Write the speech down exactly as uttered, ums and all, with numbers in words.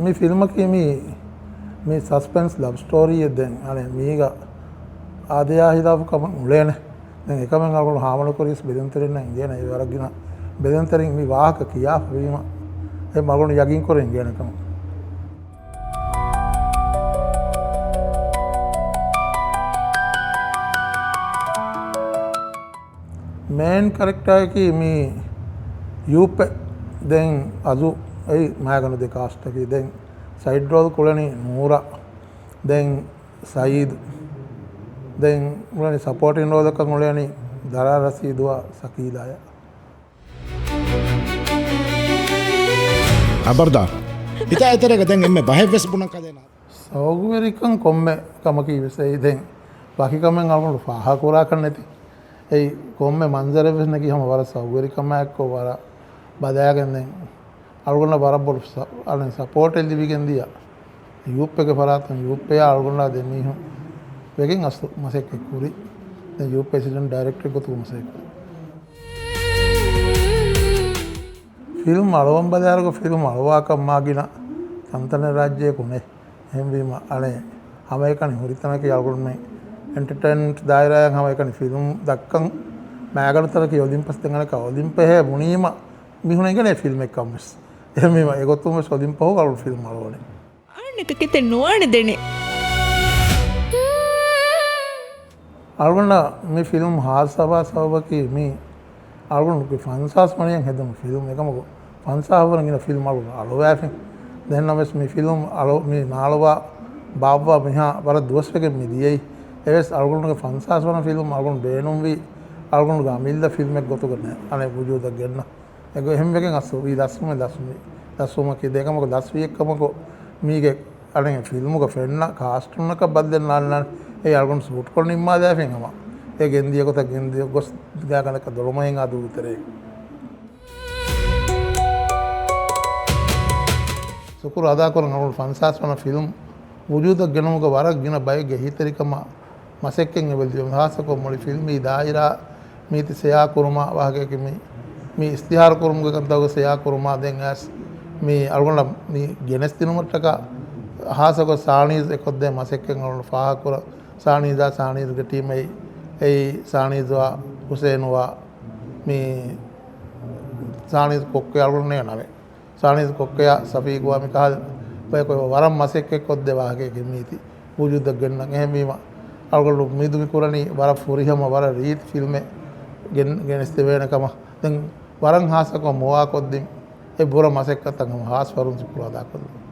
މި ފިލްމަކީ މި، މި ސަސްޕެންސް ލަވް ސްޓޯރީއެއް. ދެން އަނެއް މީގަ އާދަޔާ ހިލާފު ކަމެއް އުޅޭނެ. ދެން އެކަމެއް އަޅުގަނޑު ހާމަލުކުރީސް ބެލުންތެރިންނަށް އިނގޭނެ. އެ ވަރަށް ގިނަ ބެލުންތެރިން މި ވާހަކަ ކިޔާފަ ވީމަ، އެ އަޅުގަނޑު ޔަގީން ކުރެ އިނގޭނެ ކަމަށް. މޭން ކެރެކްޓާއަކީ މި ޔޫޕެ. ދެން އަޒު އެއީ މާގަނޑު ދެ ކާސްޓަކީ. ދެން ސައިޑް ރޯލް ކުޅެނީ ނޫރާ. ދެން ސައީދު. ދެން އުޅެނީ ސަޕޯޓިން ރޯލަކަށް އުޅެނީ ދަރާ ރަސީދުއާ ސަކީލާޔާ. ހަބަރުދާރު. ހިތާ އެތެރޭގަ ދެން އެންމެ ބަހެއްވެސް ބުނަން ކަލޭ ނާ. ސައުގުވެރިކަން ކޮންމެ ކަމަކީ ވެސް އެއީ. ދެން ވަކި ކަމެއް އަޅުގަނޑު ފާހަގަކުރާކަށް ނެތި. އެއީ ކޮންމެ މަންޒަރެއް ވެސް ނެގި ހަމަ ވަރަށް ސައުގުވެރިކަމާއެއްކޮށް ވަރަށް ބަލާގެން ދެން އަޅުގަނޑަށް ވަރަށް ބޮޑު ސަ-، އަޅެން ސަޕޯޓެއް ލިބިގެން ދިޔަ. ޔޫޕްގެ ފަރާތުން ޔޫޕްއާ އަޅުގަނޑާ ދެ މީހުން ވެގެން އަސްލު މަސައްކަތް ކުރި. ދެން ޔޫޕް އެސިސްޓެންޓް ޑައިރެކްޓަރެއް ގޮތުގަ މަސައްކަތް ކުރި. ފިލްމް އަޅުވަން ބަލާއިރުގަ ފިލްމް އަޅުވާކަށް މާ ގިނަ ތަންތަނެއް ރާއްޖެއަކު ނެތް. އެހެންވީމަ އަޅެ ހަމައެކަނި ހުރިތަނަކީ އަޅުގަނޑުމެން އެންޓަޓެންމަންޓް ދާއިރާއަށް ހަމައެކަނި ފިލްމް ދައްކަން މާގަނޑު ތަނަކީ އޮލިމްޕަސް. ދެން އަނެކާ އޮލިމްޕެހޭ ބުނީމަ މި ހުނެގެނޭ ފިލްމެއްކަން ވެސް. އެހެންވީމަ އެގޮތުން ވެސް އޮލިމްޕަހުގަ އަޅުގަނޑު ފިލްމް އަޅުވަނީ. އަހަންނަކަށް ކެތެއް ނުވާނެ ދެނެއް. އަޅުގަނޑަށް މި ފިލްމް ހާސް ސަބާ ސަބަބަކީ މި އަޅުގަނޑުގެ ފަންސާސް ވަނަޔަށް ހެދުނު ފިލްމް. އެކަމަކު ފަންސާހަށް ވަރަށް ގިނަ ފިލްމް އަޅުގަނޑު އަޅުވާފިން. ދެންނަމަވެސް މި ފިލްމް އަޅު-، މި ނާޅުވާ ބާއްވާ މިހާ ވަރަށް ދުވަސްވެގެން މި ދިޔައީ. އެވެސް އަޅުގަނޑުގެ ފަންސާސް ވަނަ ފިލްމް އަޅުގަނޑު ބޭނުންވީ އަޅުގަނޑުގެ އަމިއްލަ ފިލްމެއް ގޮތުގަ ނެ-، އަނެއް ވުޖޫދަށް ގެންނަ. އެގޮ-، އެހެންވެގެން އަސްލު ވީ ލަސްވުމެއް ލަސްވުމެއް. ލަސްވުމަކީ ދޭ ކަމަކު ލަސްވިއެއްކަމަކު މީގެ އަނެއް ފިލްމުގަ ފެންނަ ކާސްޓުންނަކަށް ބައްލެއް ނާންނާނެ. އެ އަޅުގަނޑު ސޫޓްކޮށް ނިންމާލާފިން ހަމަ. އެ ގެންދިޔަ ގޮތަށް ގެންދިޔަ ގޮސް ގާގަނޑަކަށް ދޮޅުމައިން އާ ދޫތެރޭގަ. ޝުކުރު އަދާކުރަން އަޅުގަނޑު ފަންސާސް ވަނަ ފިލްމް ވުޖޫދަށް ގެނުމުގަ ވަރަށް ގިނަ ބައެއްގެ އެހީތެރިކަމާ މަސައްކަތް އެބަލި ހާއްސަކޮށް މުޅި ފިލްމީ ދާއިރާ މީތި ސެޔާ ކުރުމާ ވާހަކައަކީ މި، މި އިސްތިހާރު ކުރުމުގެ ކަންތައްގެ ސެޔާ ކުރުމާ ދެން އައިސް މި އަޅުގަނޑަށް މި ގެނެސްދިނުމަށްޓަކާ ހާއްސަކޮށް ސާނީޒް އެކޮށްދޭ މަސައްކަތް އަޅުގަނޑު ފާހަގަކުރަން. ސާނީޒާ ސާނީޒްގެ ޓީމް އެއީ، އެއީ ސާނީޒުއާ ހުސޭނުއާ މި ސާނީޒް ކޮއްކޮ އަޅުގަނޑު ނޭނގެ ނަމެއް. ސާނީޒް ކޮއްކޮޔާ ސަފީގުއާ މި ކަހަލަ ބަޔަކު ވަރަށް މަސައްކަތް ކޮށްދޭ ވާހަކައެކޭ މީތި ވުޖޫދަށް ގެންނަން. އެހެންވީމަ އަޅުގަނޑު މިދު މި ކުރަނީ ވަރަށް ފުރިހަމަ ވަރަށް ރީތި ފިލްމެއް ގެން-، ގެނެސްދެވޭނެ ކަމަށް. ދެން ވަރަށް ހާއްސަކޮށް މޮވާ ކޮށްދިން އެ ބުރަ މަސައްކަތަށް ހަމަ ހާސް ވަރުން ޝުކުރު އަދާކޮށްލަން.